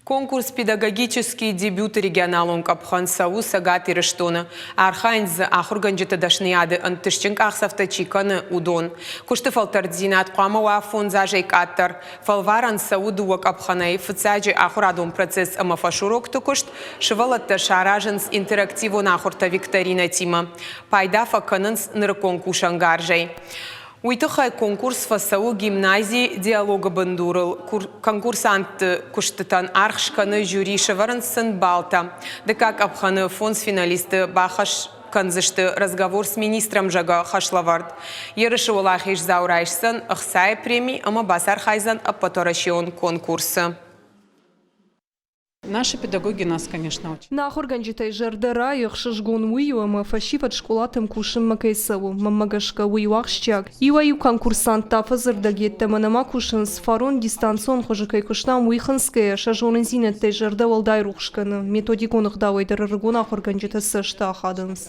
Конкурс «Педагогические дебюты» регионалон къӕпхӕн цӕуы Цӕгат Ирыстоны. Архайынц дзы ахуыргӕнджыты дӕсныйады ӕнтыстджын къахдзӕфтӕ чи кӕны, уыдон. Куысты фӕлтӕрддзинад хъуамӕ уа фондз азӕй къаддӕр. Фӕлварӕн цӕуы дыууӕ къӕпхӕнӕй. Фыццаджы ахуырадон процесс ӕмӕ фӕсурокты куыст. Сывӕллӕттӕ саразынц интерактивон ахуыртӕ викторинӕтимӕ. Пайда фӕкӕнынц нырыккон кусӕнгарзӕй. Уый тыххӕй конкурс фӕцӕуы гимнази «Диалог-ы бындурыл. Конкурсантты куыстытӕн аргъ скӕны жюри, сӕвӕрынц сын баллтӕ. Дыккаг къӕпхӕны фондз финалисты бахӕс кӕндзысты разговор с министром зӕгъгӕ хӕслӕвӕрд. Ерысы уӕлахиздзау райсдзӕн ӕхцайы преми ӕмӕ бацархайдзӕн ӕппӕтуӕрӕсеон конкурсы. Наши педагоги нас, конечно, очень. Нӕ ахуыргӕнджытӕй зӕрдӕ райы, ӕхсызгон уый у, ӕмӕ фӕсивӕд скъолатӕм кусынмӕ кӕй цӕуы. Мӕнмӕ гӕсгӕ, уый у ахсджиаг. Иуӕй-иу конкурсанттӕ афӕдзы йеддӕмӕ нӕма кусынц, фарон дистанцион хуызы кӕй куыстам, уый хынцгӕйӕ сӕ зонындзинӕдтӕй зӕрдӕ уӕлдай рухс кӕны. Методикон ӕгъдауӕй дӕр ӕрыгон ахуыргӕнджытӕ цӕсты ахадынц.